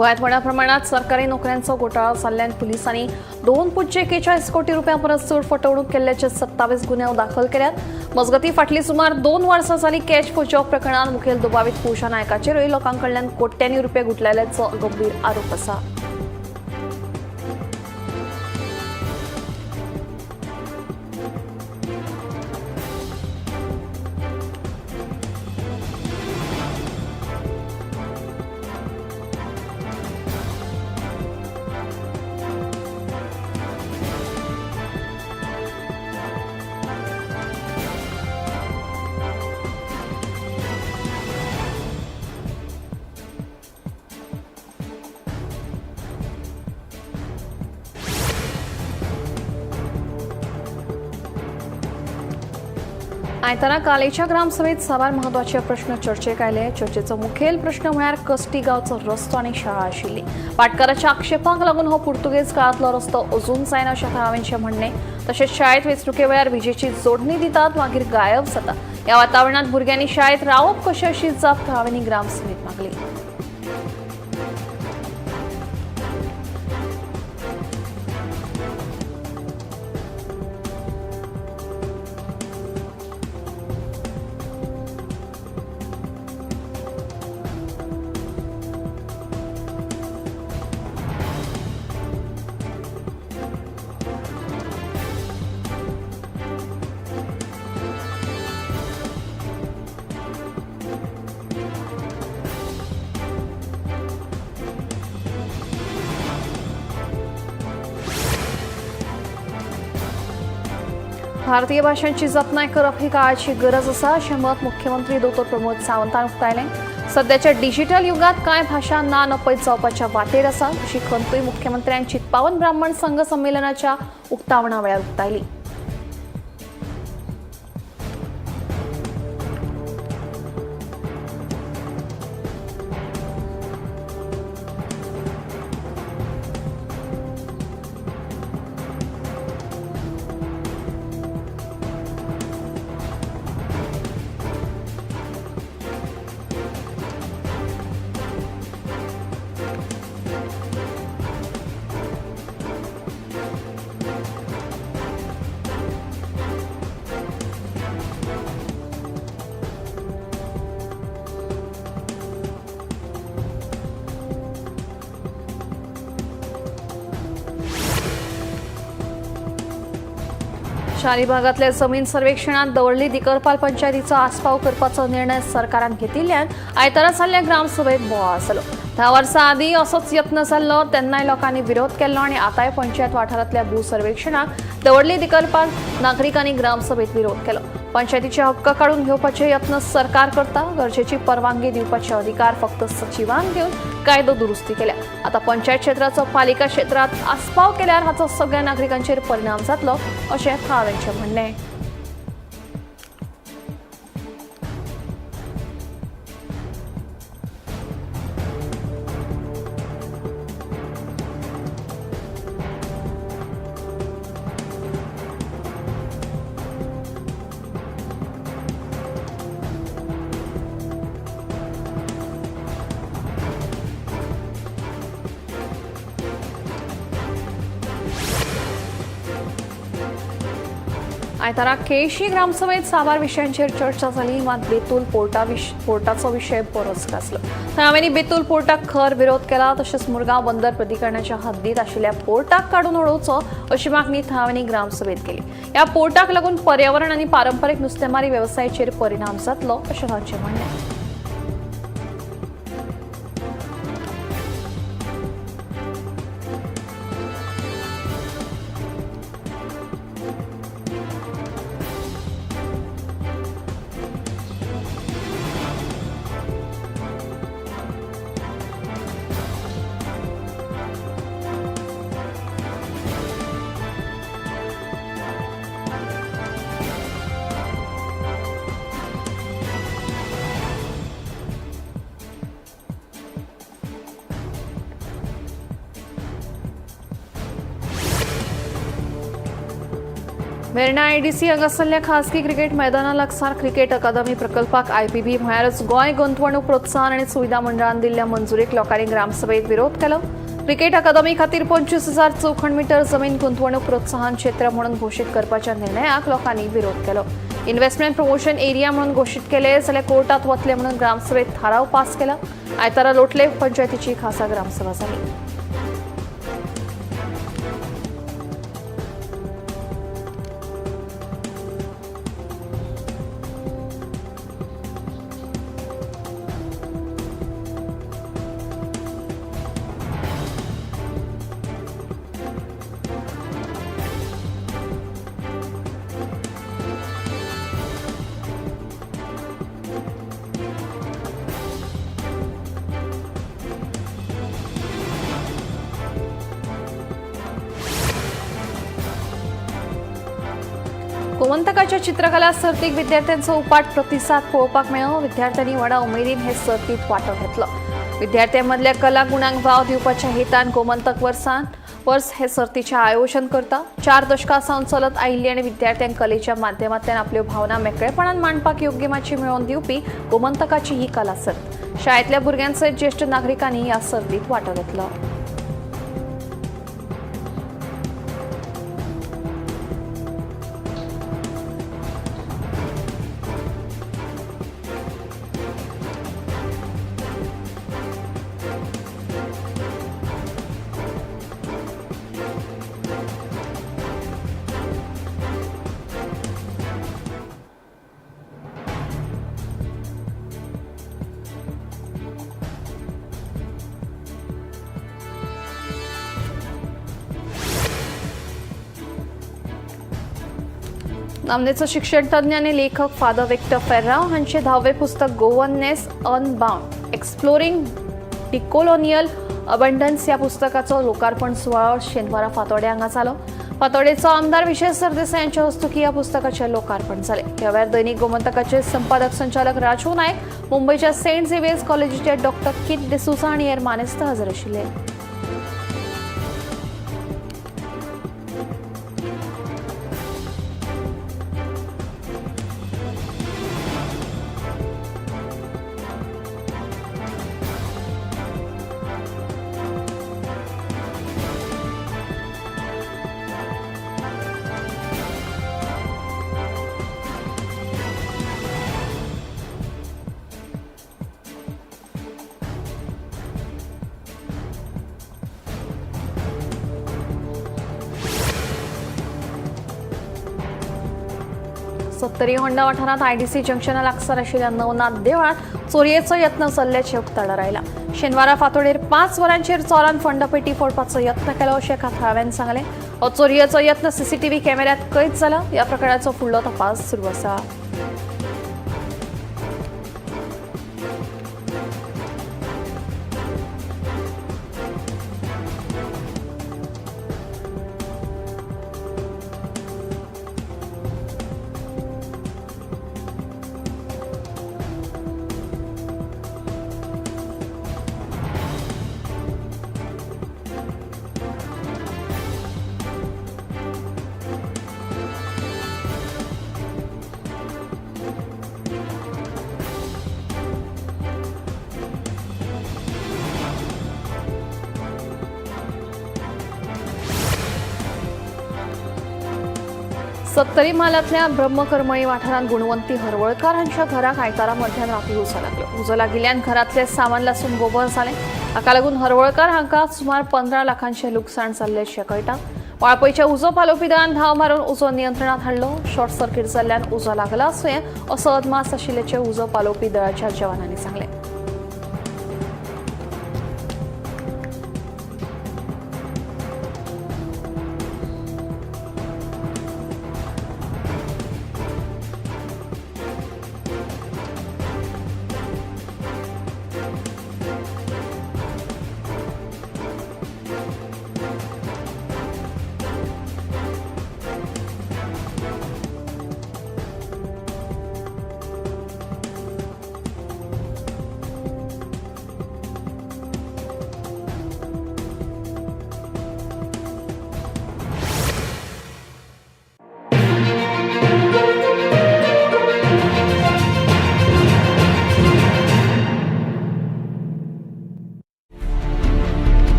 गोंयांत व्हडा प्रमाणात सरकारी नोकऱ्यांचो घोटाळो जाल्ल्यान पुलिसांनी 2.41 कोटी रुपयां परस चड फटवणूक केल्ल्याचे 27 गुन्यांव दाखल केल्यात. मजगतीं फाटली सुमार 2 वर्सां जाली कॅश फॉर जॉब प्रकरणात मुखेल दुबावीत पूजा नायकाचेरूय लोकां कडल्यान कोट्यांनी रुपये गुटलायल्याचो गंभीर आरोप आसा. आयतारा कालेच्या ग्रामसभेत साबार महत्वाचे प्रश्न चर्चेक आयले. चर्चेचो मुखेल प्रश्न म्हळ्यार कस्टी गांवचो रस्तो आनी शाळा आशिल्ली. पाटकाराच्या आक्षेपांक लागून हो पुर्तुगेज काळांतलो रस्तो अजून जायना अशें थळाव्यांचें म्हणणें. तशेंच शाळेंत वेंचणुके वेळार विजेची जोडणी दितात, मागीर गायब जाता. ह्या वातावरणांत भुरग्यांनी शाळेंत रावप कशें अशी जाप थळाव्यांनी ग्रामसभेत मागली. भारतीय भाशांची जतनाय करप ही काळाची गरज आसा अशें मत मुख्यमंत्री दोतोर प्रमोद सावंतान उक्तायलें. सध्याच्या डिजिटल युगात कांय भाशा ना नपयत जावपाच्या वाटेर आसा अशी खंतूय मुख्यमंत्र्यान चितपावन ब्राह्मण संघ संमेलनाच्या उक्तावणा वेळार उक्तायली. शारी भागातल्या जमीन सर्वेक्षणात दवर्ली दिकरपाल पंचायतीचो आस्पाव करपाचो निर्णय सरकारान घेतिल्ल्यान आयतारा जाल्ल्या ग्रामसभेत बोवाळ जालो. 10 वर्सां आदीं असोच यत्न जाल्लो तेन्नाय लोकांनी विरोध केल्लो आनी आतांय पंचायत वाठारांतल्या भूसर्वेक्षणाक दवर्ली दिकरपाल नागरिकांनी ग्रामसभेत विरोध केलो. पंचायतीचे हक्क काडून घेवपाचे यत्न सरकार करता. गरजेची परवानगी दिवपाचे अधिकार फक्त सचिवांक घेवन कायदो दुरुस्ती केल्या. आता पंचायत क्षेत्राचो पालिका क्षेत्रात आस्पाव केल्यार हाचो सगळ्या नागरिकांचेर परिणाम जातलो अशें थळाव्यांचें म्हणणें. आयतारा केशी ग्रामसभेत साबार विशयांचेर चर्चा जाली. मात बेतूल पोर्टाचो विशय बरोच गाजलो. थळाव्यांनी बेतूल पोर्टाक खर विरोध केला. तशेंच मुरगांव बंदर प्राधिकरणाच्या हद्दीत आशिल्ल्या पोर्टाक काडून उडोवचो अशी मागणी थळाव्यांनी ग्रामसभेत केली. ह्या पोर्टाक लागून पर्यावरण आनी पारंपरीक नुस्तेमारी वेवसायाचेर परिणाम जातलो अशें तांचें म्हणणें. वेर्णा आयडीसी हांगासरल्या खासगी क्रिकेट मैदाना लागसार क्रिकेट अकादमी प्रकल्पाक आयपीबी म्हळ्यारच गोंय गुंतवणूक प्रोत्साहन आनी सुविधा मंडळान दिल्ल्या मंजुरीक लोकांनी ग्रामसभेत विरोध केलो. क्रिकेट अकादमी खातीर 25,000 चौखण मीटर जमीन गुंतवणूक प्रोत्साहन क्षेत्र म्हणून घोशीत करपाच्या निर्णयाक लोकांनी विरोध केलो. इन्व्हेस्टमेंट प्रमोशन एरिया म्हणून घोशीत केले जाल्यार कोर्टात वतले म्हणून ग्रामसभेत थाराव पास केला. आयतारा लोटले पंचायतीची खासा ग्रामसभा जाली. गोमंतकाच्या चित्रकला सर्तीक विद्यार्थ्यांचो उपाट प्रतिसाद पळोवपाक मेळ्ळो. विद्यार्थ्यांनी व्हडा उमेदीन हे सर्तीत वांटो घेतलो. विद्यार्थ्यांमदल्या कला गुणांक वाव दिवपाच्या हेतान गोमंतक वर्सान वर्स हे सर्तीचें आयोजन करता. 4 दशकां सावन चलत आयिल्ली आनी विद्यार्थ्यांक कलेच्या माध्यमांतल्यान आपल्यो भावना मेकळेपणान मांडपाक योग्य माची मेळोवन दिवपी गोमंतकाची ही कला सर्त. शाळेंतल्या भुरग्यां सयत ज्येश्ठ नागरिकांनी ह्या सर्तीत वांटो घेतलो. नामनेचो शिक्षणतज्ञ आनी लेखक फादर विक्टर फेर्रांव हांचे 10वें पुस्तक Goanness unbound exploring decolonial abundance ह्या पुस्तकाचो लोकार्पण सुवाळो शेनवारा फातोड्डें हांगा जालो. फातोड्डेचो आमदार विशय सरदेसाय यांच्या हस्तुकी ह्या पुस्तकाचें लोकार्पण जालें. ह्या वेळार दैनिक गोमंतकाचे संपादक संचालक राजू नायक, मुंबयच्या सेंट झेवियर्स कॉलेजीचे डॉक्टर कित डिसोझा आनी हेर मानेस्त हजर आशिल्ले. सत्तरी होंडा वाठारांत आयडीसी जंक्शना लागसार आशिल्ल्या नवनाथ देवळांत चोरयेचो यत्न चल्ल्याचें उक्ताडार आयलां. शेनवारा फांतोडेर 5 वरांचेर चोरान फंडपेटी फोडपाचो यत्न केलो अशें एका थळाव्यान सांगलें. हो चोरयेचो यत्न सीसीटीव्ही कॅमेऱ्यांत कैद जाला. ह्या प्रकरणाचो फुडलो तपास सुरू आसा. सत्तरी म्हालांतल्या ब्रह्मकरमळी वाठारांत गुणवंती हरवळकार हांच्या घराक आयतारा मध्यान राती उजो लागलो. उजो लागिल्ल्यान घरांतले सामान लासून गोबर जालें. हाका लागून हरवळकार हांकां सुमार 15 लाखांचें लुकसाण जाल्ल्याचें कळटा. वाळपयच्या उजो पालोवपी दळान धांव मारून उजो नियंत्रणात हाडलो. शॉर्ट सर्किट जाल्ल्यान उजो लागला आसुये असो अदमास आशिल्ल्याचें उजो पालोवपी दळाच्या जवानांनी सांगलें.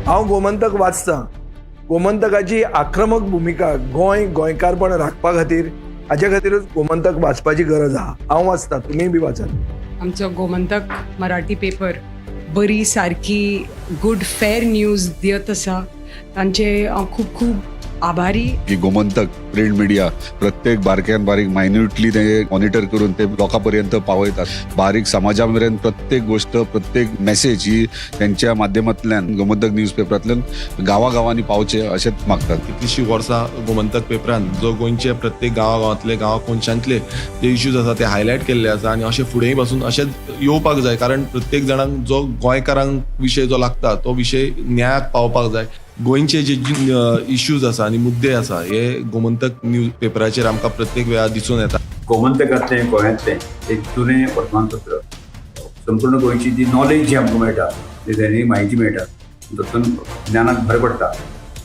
हांव गोमंतक वाचतां. गोमंतकाची आक्रमक भुमिका गोंय गोंयकारपण राखपा खातीर, हाजे खातीरूच गोमंतक वाचपाची गरज आहा. हांव वाचतां, तुमीय बी वाचात. आमचो गोमंतक मराठी पेपर बरी सारकी गुड फेर न्यूज दियत आसा, तांचे हांव खूब खूब आभारी. की गोमंतक प्रिंट मिडिया प्रत्येक बारक्यान बारीक मायन्युटली ते मॉनिटर करून ते लोकां पर्यंत पावयतात. बारीक समाजा मेरेन प्रत्येक गोष्ट, प्रत्येक मेसेज ही त्यांच्या माध्यमांतल्यान गोमंतक न्यूज पेपरांतल्यान गांवागांवांनी पावचे अशेंच मागतात. कितलीशीं वर्सां गोमंतक पेपरान जो गोंयचे प्रत्येक गांवागांवांतले, गांवा कोनशांतले जे इश्यूज आसा ते हायलायट केल्ले आसा आनी अशें फुडेंय पासून अशेंच येवपाक जाय, कारण प्रत्येक जाणांक जो गोंयकारांक विशय जो लागता तो विशय न्यायाक पावपाक जाय. गोंयचे जे इश्यूज आसा आनी मुद्दे आसा हे गोमंतक न्यूज पेपराचेर आमकां प्रत्येक वेळार दिसून येता. गोमंतकांतलें गोंयांतलें एक जुनें वर्तमानपत्र, संपूर्ण गोंयची जी नॉलेज जी आमकां मेळटा, जी दैनीक म्हायती मेळटा, तातूंत ज्ञानाक भर पडटा.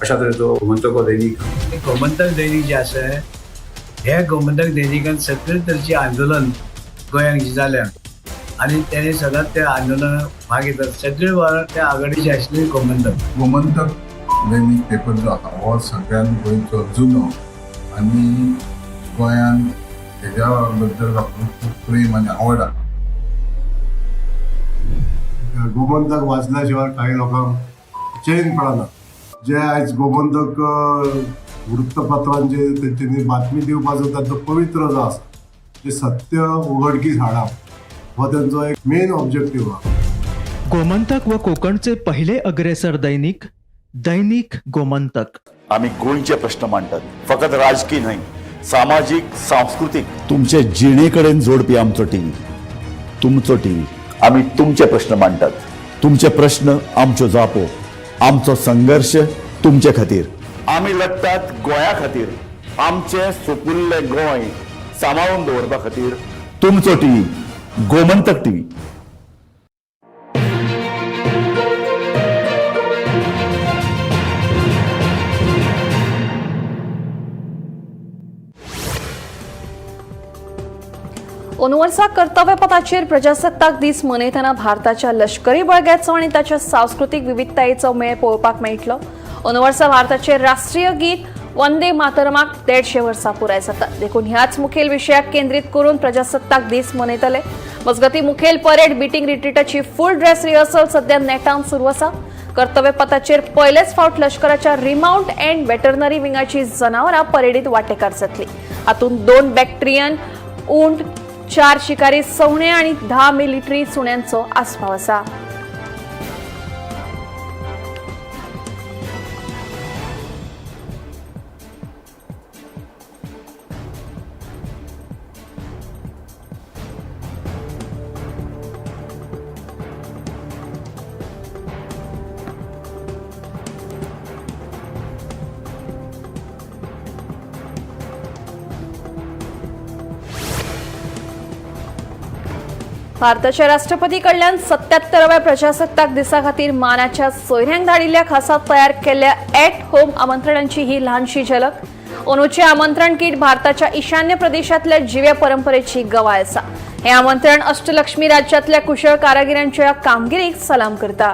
अशा तरेचो गोमंतक हो दैनीक. गोमंतक दैनीक जें आसा, हे गोमंतक दैनिकान सगळे तरेचें आंदोलन गोंयांत जें जाल्या आनी तेणे सदांच त्या आंदोलनाक भाग घेतात. सगळे वेळार त्या आघाडीचे आशिल्ले गोमंतक. गोमंतक दैनीक पेपर जो आसा हो सगळ्यान गोंयचो जुनो आनी गोंयान हेज्या बद्दल लोकांक खूब प्रेम आनी आवड आसा. गोमंतक वाचल्या शिवाय काही लोकांक चैन पडना. जे आयज गोमंतक वृत्तपत्रांचे तेंच्यांनी बातमी दिवपाचो तांचो पवित्र जो आसा, जे सत्य उघडकीस हाडप हो तेंचो एक मेन ऑब्जेक्टीव आहा. गोमंतक व कोकणचे पहिले अग्रेसर दैनिक, दैनिक गोमंतक. आमी गोंयचे प्रश्न मांडटात, फकत राजकी न्हय, सामाजीक, सांस्कृतीक, तुमचे जिणे कडेन जोडपी आमचो टीव्ही, तुमचो टीव्ही. आमी तुमचे प्रश्न मांडटात, तुमचे प्रश्न आमच्यो जापो, आमचो संघर्श तुमचे खातीर. आमी लडटात गोंया खातीर, आमचें सुपुल्लें गोंय सांबाळून दवरपा खातीर. तुमचो टीव्ही, गोमंतक टीव्ही. अंदू वर्सा कर्तव्यपथाचेर प्रजासत्ताक दीस मनयतना भारताच्या लष्करी बळग्याचो आनी ताच्या सांस्कृतीक विविधतायेचो मेळ पळोवपाक मेळटलो. अंदू वर्सा भारताचे राष्ट्रीय गीत वंदे मातरमाक 150 वर्सां पुराय जातात, देखून ह्याच मुखेल विशयाक केंद्रीत करून प्रजासत्ताक दीस मनयतले. मजगतीं मुखेल परेड बिटींग रिट्रीटाची फुल ड्रेस रिहर्सल सध्या नेटान सुरू आसा. कर्तव्यपथाचेर पयलेच फावट लष्कराच्या रिमाउंट अँड वेटरनरी विंगाची जनावरां परेडीत वांटेकार जातली. हातूंत 2 बॅक्ट्रियन उंट, 4 शिकारी सवणे आणि 10 मिलिटरी सुण्यांचो आस्पाव आसा. भारताच्या राष्ट्रपती कडल्यान 77व्या प्रजासत्ताक दिसा खातीर मानाच्या सोयऱ्यांक धाडिल्ल्या खासा तयार केल्ल्या ॲट होम आमंत्रणांची ही ल्हानशी झलक. अंदूचें आमंत्रण किट भारताच्या ईशान्य प्रदेशांतल्या जिव्या परंपरेची गवाय आसा. हें आमंत्रण अष्टलक्ष्मी राज्यांतल्या कुशळ कारागिरांच्या कामगिरीक सलाम करता.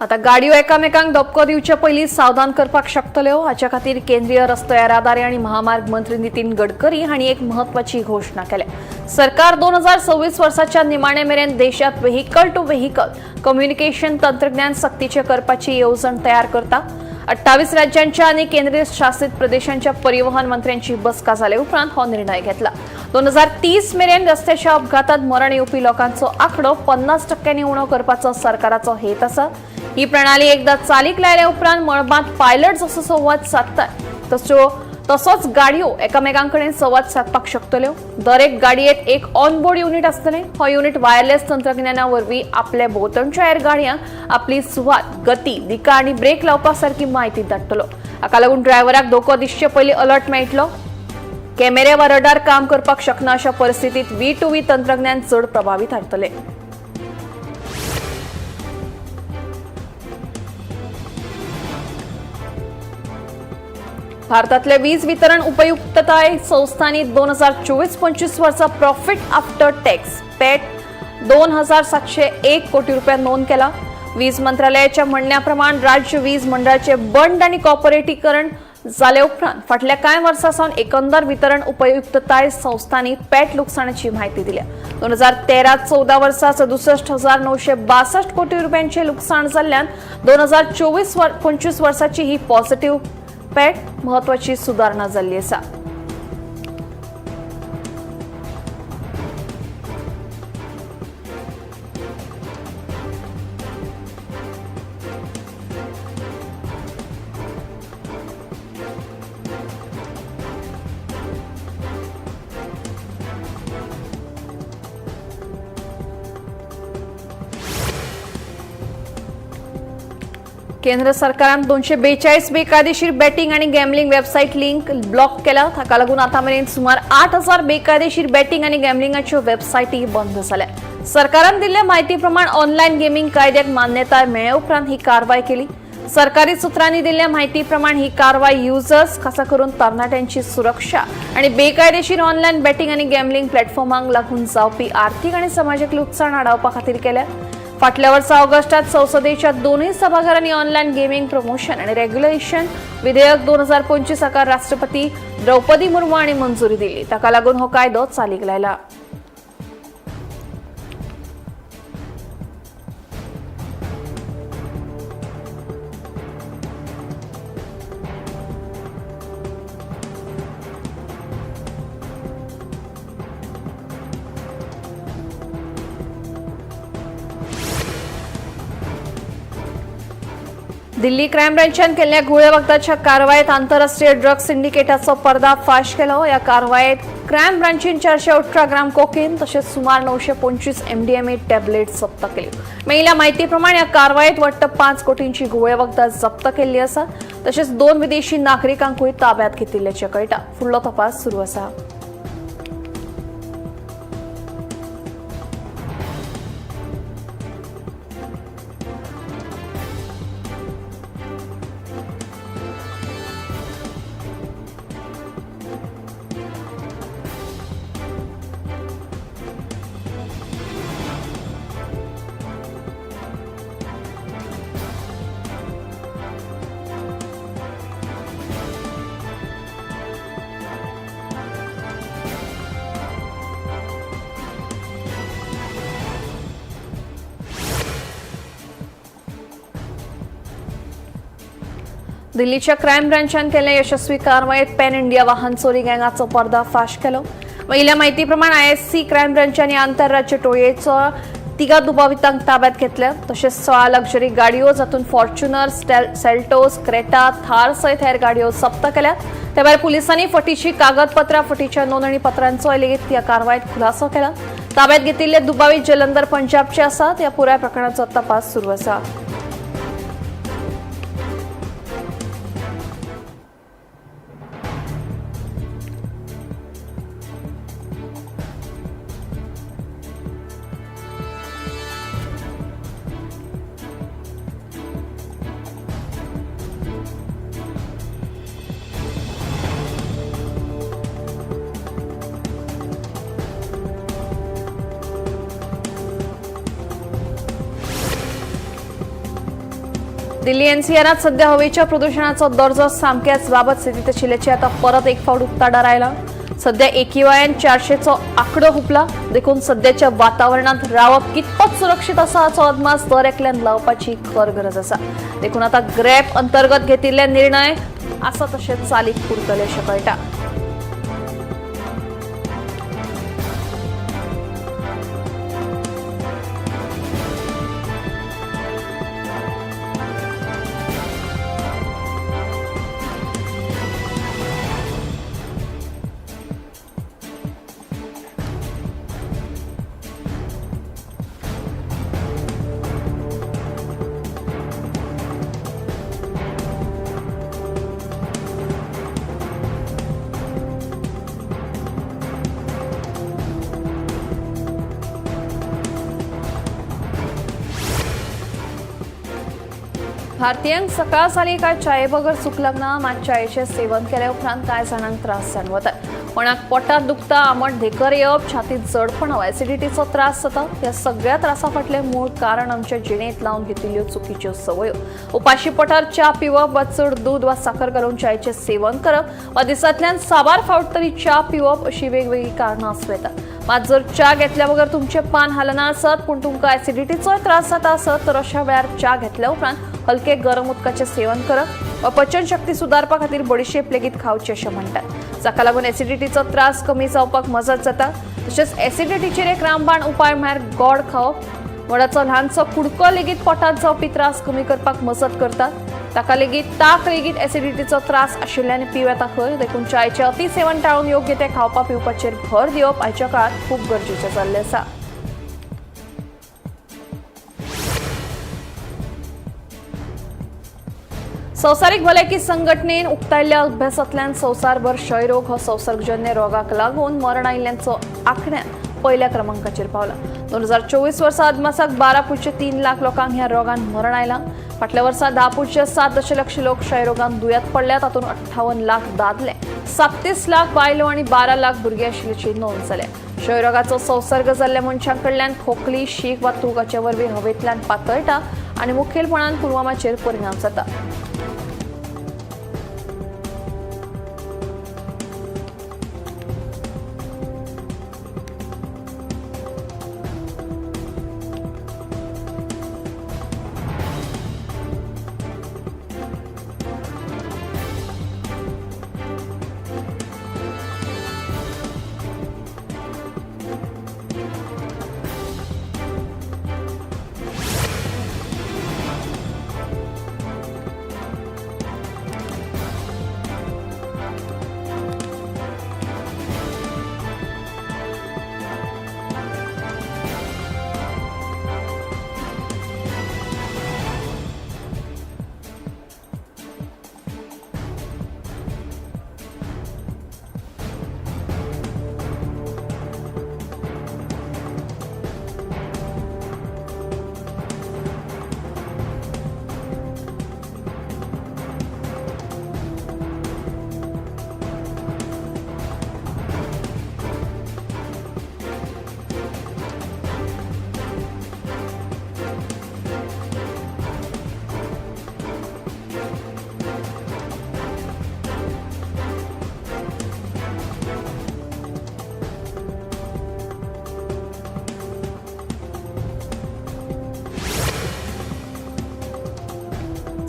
आता गाडयो एकामेकांक धपको दिवचे पयलीं सावधान करपाक शकतल्यो, हाच्या खातीर केंद्रीय रस्तो येरादारी आनी महामार्ग मंत्री नितीन गडकरी हांणी एक म्हत्वाची घोशणा केल्या. सरकार 2026 वर्साच्या निमाणे मेरेन देशात व्हेकल टू व्हेकल कम्युनिकेशन तंत्रज्ञान सक्तीचे करपाची येवजण तयार करता. 28 राज्यांच्या आनी केंद्रीय शासित प्रदेशांच्या परिवहन मंत्र्यांची बसका जाले उपरांत हो निर्णय घेतला. 2030 मेरेन रस्त्याच्या अपघातात मरण येवपी लोकांचो आंकडो 50% उणो करपाचो सरकाराचो हेत आसा. ही प्रणाली एकदा चालीक लायल्या उपरांत मळबांत पायलट जसो संवाद सादतात तसो तसोच गाडयो एकामेकां कडेन संवाद सादपाक शकतल्यो. दर एक गाडयेत एक ऑनबोर्ड युनिट आसतलें. हो युनिट वायरलेस तंत्रज्ञाना वरवीं आपल्या भोंवतणच्या हेर गाडयांक आपली सुवात, गती, दिका आनी ब्रेक लावपा सारकी म्हायती धाडटलो. हाका लागून ड्रायव्हराक धोको दिसचे पयलीं अलर्ट मेळटलो. कॅमेरे वा रडार काम करपाक शकना अशा परिस्थितीत V2V तंत्रज्ञान चड प्रभावी थारतलें. भारतातल्या वीज वितरण उपयुक्तताय संस्थांनी 2024-25 वर्सा प्रॉफिट आफ्टर टॅक्स पॅट 2701 कोटी रुपया नोंद केला. वीज मंत्रालयाच्या म्हणण्याप्रमाण राज्य वीज मंडळाचे बंड आणि कॉर्पोरेटीकरण जाले उपरांत फाटल्या कांय वर्सां सावन एकंदर वितरण उपयुक्तताय संस्थांनी पॅट लुकसाणाची माहिती दिल्या. 2013-14 वर्सा 67,962 कोटी रुपयांचे लुकसाण जाल्ल्यान 2024-25 वर्साची ही पॉझिटिव्ह पॅट महत्वाची सुदारणा जाल्ली आसा. केंद्र सरकारान 242 बेकायदेशीर बॅटिंग आणि गॅम्बलिंग वेबसाईट लिंक ब्लॉक केला. ताका लागून आतां मेरेन सुमार 8,000 बेकायदेशीर बॅटिंग आणि गॅम्बलिंगाच्यो वेबसायटी बंद जाल्या. सरकारान दिल्ल्या म्हायती प्रमाण ऑनलायन गेमिंग कायद्याक मान्यताय मेळ्ळे उपरांत ही कारवाय केली. सरकारी सूत्रांनी दिल्ल्या म्हायती प्रमाण ही कारवाय युजर्स, खासा करून तरणाट्यांची सुरक्षा आणि बेकायदेशीर ऑनलायन बॅटिंग आणि गॅम्बलिंग प्लॅटफॉर्मांक लागून जावपी आर्थिक आणि समाजीक लुकसाण आडावपा खातीर केल्या. फाटल्या वर्सा ऑगस्टात संसदेच्या दोनूय सभाघरांनी ऑनलायन गेमिंग प्रमोशन आणि रेग्युलेशन विधेयक 2025 हाका राष्ट्रपती द्रौपदी मुर्मू हांणी मंजुरी दिली. ताका लागून हो कायदो चालीक लायला. दिल्ली क्रायम ब्रांचान केल्ल्या घुंवळे वखदाच्या कारवायेत आंतरराष्ट्रीय ड्रग सिंडिकेटाचो पर्दाफाश केलो. ह्या कारवायेत क्रायम ब्रांचीन 418 ग्राम कोकेन तशेंच सुमार 925 MDMA tablet जप्त केल्यो. मेळिल्ल्या म्हायती प्रमाण ह्या कारवायेत वट्ट 5 कोटींची घुंवळे वखदां जप्त केल्ली आसा. तशेंच 2 विदेशी नागरिकांकूय ताब्यात घेतिल्ल्याचें कळटा. फुडलो तपास सुरू आसा. दिल्लीच्या क्रायम ब्रांचान केल्ल्या यशस्वी कारवायेत पॅन इंडिया वाहन चोरी गँगाचो पर्दाफाश केलो. मेळिल्ल्या म्हायती प्रमाण ISC crime ब्रांचान ह्या आंतरराज्य टोळयेचो 3 दुबावितांक ताब्यात घेतल्या. तशेंच 16 लक्झरी गाडयो, जातूंत फॉर्च्युनर, सेल्टोस, क्रेटा, थार सयत हेर गाडयो जप्त केल्यात. ते भायर पुलिसांनी फटीची कागदपत्रां, फटीच्या नोंदणी पत्रांचोय लेगीत ह्या कारवायेत खुलासो केला. ताब्यात घेतिल्ले दुबावीत जलंधर पंजाबचे आसात. ह्या पुराय प्रकरणाचो तपास सुरू आसा. दिल्ली एनसीआरात सध्या हवेच्या प्रदूषणाचो दर्जो सामक्याच बाबत स्थितीत आशिल्ल्याचें आतां परत एक फावट उक्ताडार आयला. सध्या AQIन 400चो आंकडो हुपला. देखून सध्याच्या वातावरणांत रावप कितपत सुरक्षीत आसा हाचो अदमास दर एकल्यान लावपाची खर गरज आसा. देखून आतां ग्रॅप अंतर्गत घेतिल्ले निर्णय आसा तशें चालीक उरतले अशें कळटा. भारतीयांक सकाळ जाली काय चाये बगर चूक लागना. मात चायेचें सेवन केल्या उपरांत कांय जाणांक त्रास जाणवतात. कोणाक पोटात दुखता, आमट धेकर येवप, छातीत जडपण वा एसिडिटीचो त्रास जाता. ह्या सगळ्या त्रासा फाटलें मूळ कारण आमच्या जिणेंत लावन घेतिल्ल्यो चुकीच्यो संवयो. उपाशी पोटार च्या पिवप वा चड दूद वा साखर घालून चायेचें सेवन करप वा दिसांतल्यान साबार फावट तरी च्या पिवप अशी वेगवेगळी कारणां आसूं येतात. मात जर च्या घेतल्या बगर तुमचें पान हालना आसत पूण तुमकां एसिडिटीचोय त्रास जाता आसत तर अशा वेळार च्या घेतल्या उपरांत हलके गरम उदकाचें सेवन करप वा पचन शक्ती सुदारपा खातीर बडिशेप लेगीत खावची अशें म्हणटात, जाका लागून एसिडिटीचो त्रास कमी जावपाक मजत जाता. तशेंच एसिडिटीचेर एक रामबाण उपाय म्हळ्यार गोड खावप. गोडाचो ल्हानसो कुडको लेगीत पोटांत जावपी त्रास कमी करपाक मजत करतात. ताका लेगीत ताक लेगीत एसिडिटीचो त्रास आशिल्ल्यान पिवं येता खंय. देखून चायचें अतिसेवन टाळून योग्य तें खावपा पिवपाचेर भर दिवप आयच्या काळांत खूब गरजेचें जाल्लें आसा. संवसारीक भलायकी संघटनेन उक्तायल्ल्या अभ्यासांतल्यान संवसारभर क्षयरोग हो संसर्गजन्य रोगाक लागून मरण आयिल्ल्यांचो आंकड्यान पयल्या क्रमांकाचेर पावला. 2024 वर्सा अदमासाक 12.3 लाख लोकांक ह्या रोगान मरण आयलां. फाटल्या वर्सा 10.7 दशलक्ष लोक क्षयरोगान दुयेंत पडल्या. तातूंत 58 लाख दादले, 37 लाख बायलो आनी 12 लाख भुरगीं आशिल्ल्याची नोंद जाल्या. क्षयरोगाचो संसर्ग जाल्ल्या मनशां कडल्यान खोकली, शीक वा थूक हाचे वरवीं हवेंतल्यान पातळटा आनी मुखेलपणान पुलवामाचेर परिणाम जाता.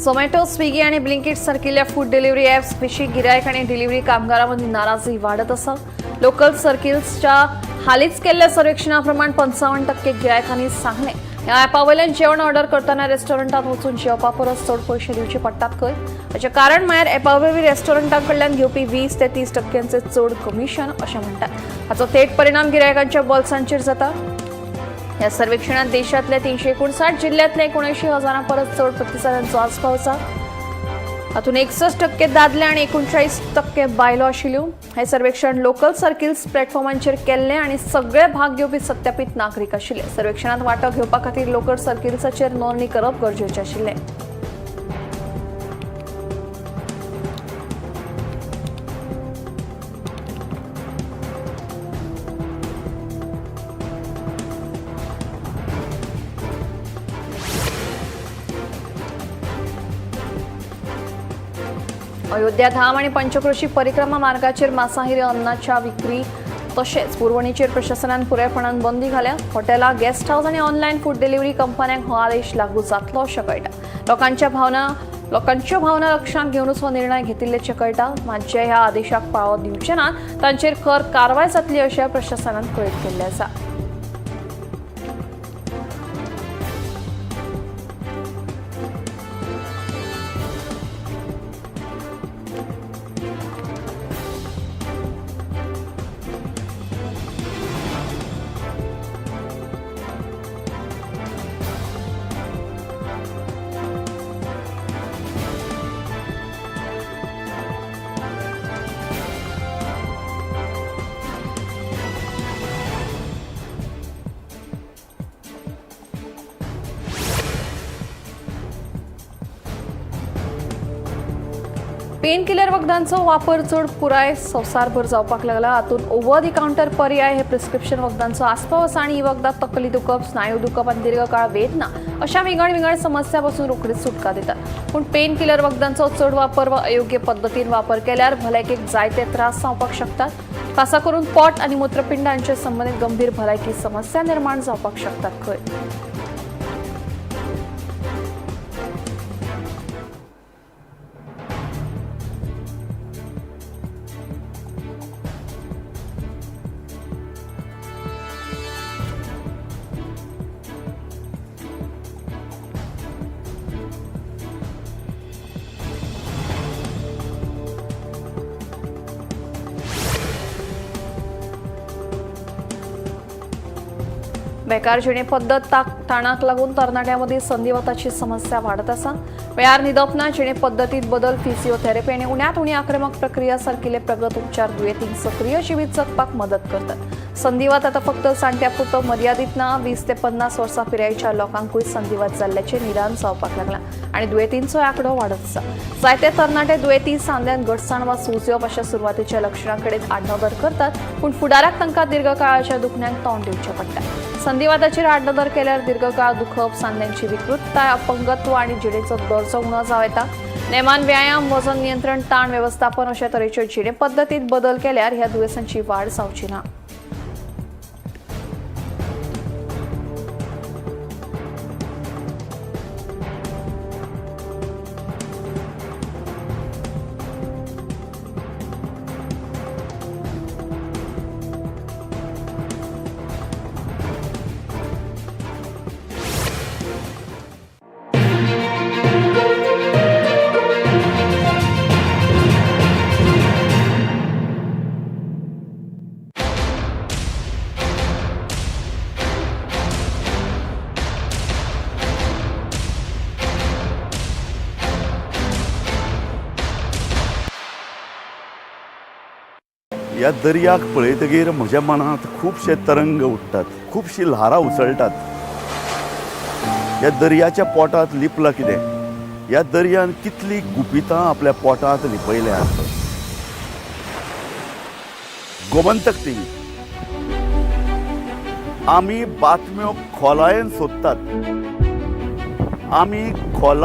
झोमॅटो, स्विगी आणि ब्लिंकिट सारकिल्ल्या फूड डिलिव्हरी ॲप्स विशीं गिरायक आनी डिलिव्हरी कामगारां मदीं नाराजी वाडत आसा. लोकल सर्किल्सच्या हालींच केल्ल्या सर्वेक्षणा प्रमाण 55% गिरायकांनी सांगलें, ह्या ॲपा वयल्यान जेवण ऑर्डर करतना रेस्टॉरंटात वचून जेवपा परस चड पयशे दिवचे पडटात खंय. हाचें कारण म्हळ्यार ॲपा वरवीं रेस्टॉरंटां कडल्यान घेवपी 20 ते 30% चड कमिशन अशें म्हणटात. हाचो थेट परिणाम गिरायकांच्या बोल्सांचेर जाता. ह्या सर्वेक्षणात देशांतल्या 359 जिल्ह्यांतल्या 79 हजारां परस चड प्रतिसादांचो आस्पाव आसा. हातूंत 61% दादले आनी 39% बायलो आशिल्ल्यो. हें सर्वेक्षण लोकल सर्किल्स प्लॅटफॉर्मांचेर केल्लें आनी सगळे भाग घेवपी सत्यापीत नागरीक आशिल्ले. सर्वेक्षणांत वांटो घेवपा खातीर लोकल सर्किल्साचेर नोंदणी करप गरजेचें आशिल्लें. अयोध्या धाम आणि पंचक्रोशी परिक्रमा मार्गाचेर मांसाहारी अन्नाच्या विक्री तशेंच पुरवणीचेर प्रशासनान पुरायपणान बंदी घाल्या. हॉटेलां, गेस्ट हावस आनी ऑनलायन फूड डिलिव्हरी कंपन्यांक हो आदेश लागू जातलो अशें कळटा. लोकांच्यो भावना लक्षांत घेवनूच हो निर्णय घेतिल्ल्याचें कळटा. मात जे ह्या आदेशाक पाळो दिवचे नात तांचेर खर कारवाय जातली अशें प्रशासनान कळीत केल्लें आसा. पेन किलर वखदांचो वापर चड पुराय संवसारभर जावपाक लागला. हातूंत ओव्हर the counter पर्याय हे प्रिस्क्रिप्शन वखदांचो आस्पाव आसा आनी ही वखदां तकली दुखप, स्नायू दुखप आनी दीर्घकाळ वेदना अशा विंगड विंगड समस्या पासून रोखडीच सुटका दितात. पूण पेन किलर वखदांचो चड वापर वा अयोग्य पद्दतीन वापर केल्यार भलायकेक जायते त्रास जावपाक शकतात. खासा करून पोट आनी मूत्रपिंड हांचे संबंदीत गंभीर भलायकी समस्या निर्माण जावपाक शकतात खंय. बेकार जिणे पद्दत ताणाक लागून तरणाट्यांमदीं संधिवाताची समस्या वाडत आसा. वेळार न्हिदप ना, जिणे पद्दतीत बदल, फिजिओथेरपी आनी उण्यांत उणी आक्रमक प्रक्रिया सारकिले प्रगत उपचार दुयेंतींक सक्रीय जिवीत जगपाक मदत करतात. संधिवात आतां फक्त जाणट्यां पुरतो मर्यादीत ना. 20 ते 50 वर्सां पिरायेच्या लोकांकूय संधिवात जाल्ल्याचें निदान जावपाक लागलां आनी दुयेंतींचो आंकडो वाडत आसा. जायते तरणाटे दुयेंती सांध्यांत घटसाण वा सूज येवप अशा सुरवातीच्या लक्षणां कडेन आडनदर करतात, पूण फुडाराक तांकां दीर्घकाळाच्या दुखण्यांक तोंड दिवचें पडटा. संधिवाताचेर आडनदर केल्यार दीर्घकाळ दुखप, सांध्यांची विकृतताय, अपंगत्व आनी जिणेचो दर्जो उणो जावं येता. नेमान व्यायाम, वजन नियंत्रण, ताण वेवस्थापन अशा तरेच्यो जिणे पद्दतीत बदल केल्यार ह्या दुयेंसांची वाड जावची ना. ह्या दर्याक पळयतगीर म्हज्या मनांत खुबशे तरंग उठ्ठात, खुबशीं ल्हारां उसळटात. ह्या दर्याच्या पोटांत लिपलां कितें? ह्या दर्यान कितलीं गुपितां आपल्या पोटांत लिपयल्यांत. गोमंतक टीव्ही, आमी बातम्यो खोलायेन सोदतात, आमी खोलायेन